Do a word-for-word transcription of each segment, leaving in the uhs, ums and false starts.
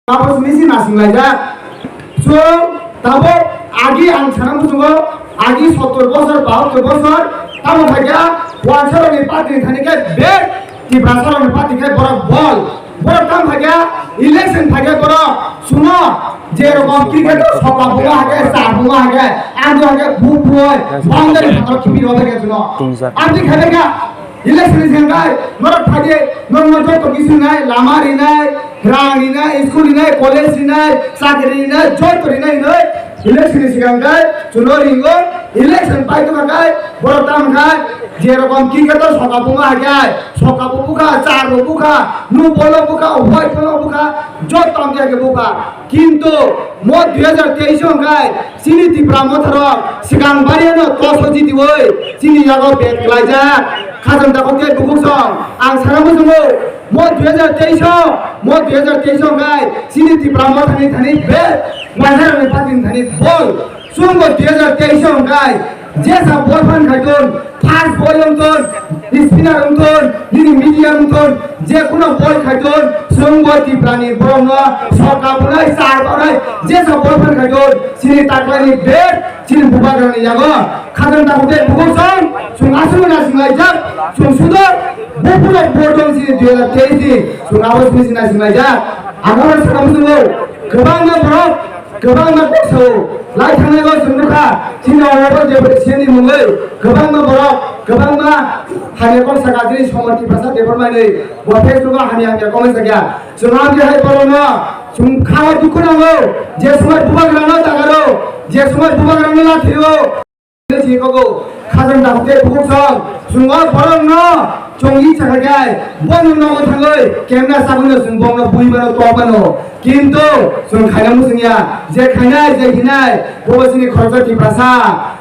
Abo simi si nasing laijak. So, tabok agi ang sana muchungo, agi sottor bosor, bahattor bosor, tamo khaikha, wansarokni party ni thani khe bek, Tiprasarokni party khe borok bol. Borok tamo khaikha, election phaikhe borok suno, je rokom cricket o soka bunga hakhe, char bunga hakhe, ang hakhe, bu bu oi, boundary phatar khibi rw khe suno. Abdi khaikha, Election ni sengkai, norok phaidi, norokno joto kisu rinai, lama rinai, rang rinai, school rinai, college rinai, chakri rinai, joto rinai hinoi. Election ni sengkai, chuno ringo, election pai tongkha kai, borok tamo khai, je rokom cricket o soka buma hai kai, soka bo bukha, char bo bukha, nu bolo bukha, white bolo bukha, joto amjai ke bukha. Kintu mo dui hajar teis o hwnkhe chini Tipra Motharok swkang bariano toso jitiwi chini yago bet klaijak. Khajang dakhok tei bukhuk song ang sana muchungo mo dui hajar teis o, mo dui hajar teis o hwnkhe chini Tipra Motharni thani bet, Motharokni party ni thani bol. Chwngbo dui hajar teis o hwnkhe jesa bol phan khaitun, fast bowler wngthun, spinner wngthun, nini medium wngthun, je kuno bol khaitun, chwngbo Tiprani borokno soka bunai, char bunai, jesa bol phan khaitun, chini taklani bet, chini bubagrani yago. Khajang dakhok tei bukhuk song, chwng aswk naising laijak, chwng sudo, buphuru bodong chini dui hajar teis ni, chwng abo chini naising laijak. Ang oro sakha muchungo, kwbangma borok, Kwbangma kok sao, lai thangnai o chwng nukha, chini oro bo je president ni mungwi, kwbangma borok, kwbangma hamya kok sakha, chini Somor Tiprasa Debbarma ni, bo Facebook o hamya hamya comment sakya. Chwng amtwi hai borokno, chwng khao dukhu nango, je swmai bubagrano dagaro, je swmai bubagrano lathiro. Sikogo, khajang dakhok tei bukhuk song, chwng o borokno chongwi chakhakhai, bono nogo thangwi, kemna sabuno chwng bongno bui mano, tok mano. Kintu chwng khaina muchungya, je khainai, je hinai, bobo chini khoroksa Tiprasa.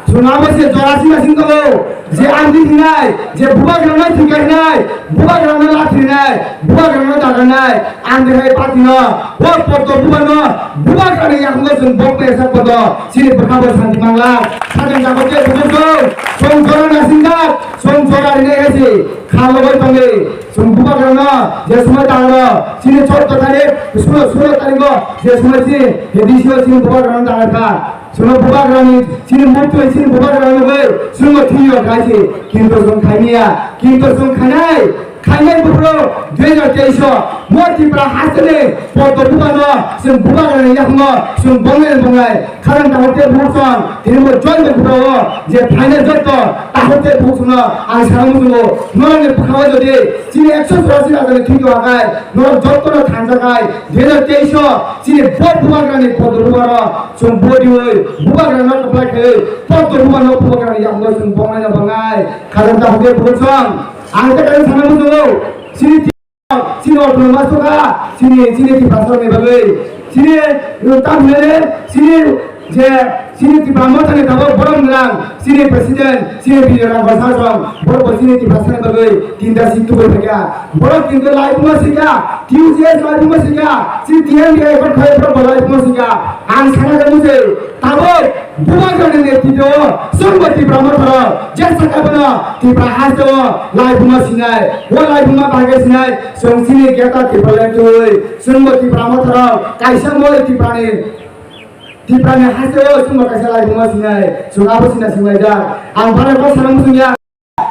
Chwng abo se jora sima sing tongo, je amtwi hinai, je bubagrano thwikha hinai, bubagrano lathirinai, bubagrano dagarnai, Ang de hai party no, o Poddo bubagrano, bubagrani yakungo chwng bok bai sak Poddo, chini bwkha bo santi mangla, sakang jago tei bujo chwng, chwng jora nasingjak, chwng jora rinai hai se, kha logoi tongdi, chwng bubagrano, je swmai tangno, chini chwng to thani, sulo, sulo taringo, je swmai chini, he D C o chini bubagrano tangai kha, chwng bubagrani, chini murtwi, chini bubagrani bai, chwng thwiyo khai se, kintu chwng khainiya, kintu chwng khainai, Khainai buphuru dui hajar teis o mo Tripura hasteni Poddo bubano chwng bubagrani yakungo chwng bongnai bongnai kharang tamo tei bukhuk song tini bo join bai buphuru o je phainai jotto takhuk tei bukhuk songno ang sana muchungo norokni bwkhao jodi chini ekso churasi rajani thwngwi hakai norok jottono thansa khai dui hajar teis o chini bo bubagrani Poddo bubaro chwng bodiwi bubagrano kwplai khaiwi Poddo bubano bubagrani yakungo chwng bongnai bongnai kharang tamo tei bukhuk song. Ang khe kaisa sana muchungo, chini, chini autonomous tongkha, chini, chini Tiprasarokni bagwi, chini, uh, tamhinani, chini, je, chini Tipra Mothani tabuk borok nwng, chini president, chini Bijoy Rang Basa song, borok bo chini Tiprasani bagwi tinta seat tubui phaikha. Borok tinta laibuma sikha, T U J S laibuma sikha, chini T M D A record khai borok bo laibuma sikha. Ang sana khe mujhe, Tabuk bubagrani netritwo chwngbo Tipra Motharo jesa khe bono Tipra hasteo laibuma sinai, o laibuma bagwi sinai chwng chini Greater Tipraland twi chwngbo Tipra Motharo kaisa moi Tiprani, Tiprani hasteo chwngbo kaisa laibuma sinai chwng abo sina singlaijak. Ang bana kok sana muchungya.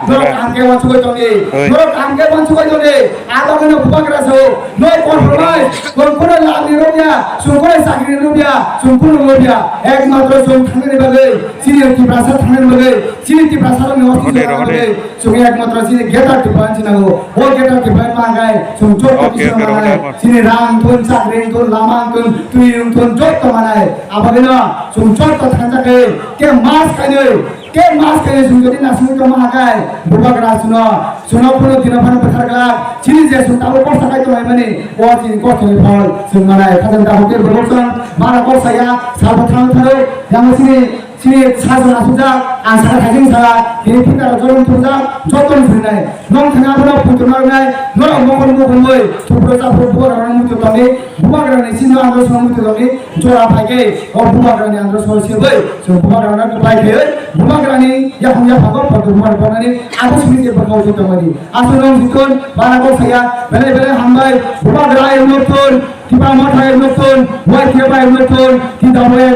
Norok kaham khe uansugwi tongdi. Oi. Norok kaham khe uansugwi tongdi. Abo kheno bubagra sao. No compromise. Chwng kheno lamni rwbya. Chwng kheno chakri rwbya. Chwng kheno rwbya. Ekmatro chwng thangnani bagwi. Chini Tiprasa thangnani bagwi. Chini Tiprasarokni osti rwna bagwi. Chwng ekmatro chini Greater Tipraland sinango. O Greater Tipraland mangai. Chwng jotto kisa manai. Chini rang thun, chakri thun, lama thun, twi thun, jotto manai. Abo kheno chwng jotto thansa khe. Khe mas khainwi. Khe mas khe chwng jodi nasingwi tongma hakai, bubagra chwngno, chwngno phano dino phano bwthar glak, chini je chwng tabuk kosto khai tonglaimani, o chini kostoni phol chwng manai. Khajang tabuk tei borok chwng bara kok saya, sabo thang tharo, yang chini, chini sajwk asukjak, ang saka thaiching saka, tini phitaro jorong thumjak, jotono phwrwngnai. Nong thangna bono phuntuma rwnai, norok mokol mokol bai, thupro chapro bubagra rok muitu tongdi, bubagra ni sino andro song muitu tongdi, jora phaikhe, o bubagra ni andro song se bai, chwng bubagra no kwplai khe, bubagra ni yaphang yaphang o photo bubagra bonani, abo simi je bwkha uji tongmani. Aswk nong jikon, bara kok saya, belai belai hambai, bubagra ayung nokthon, Tiprasa Motha nukthun, Y T F I nukthun, Tiprasa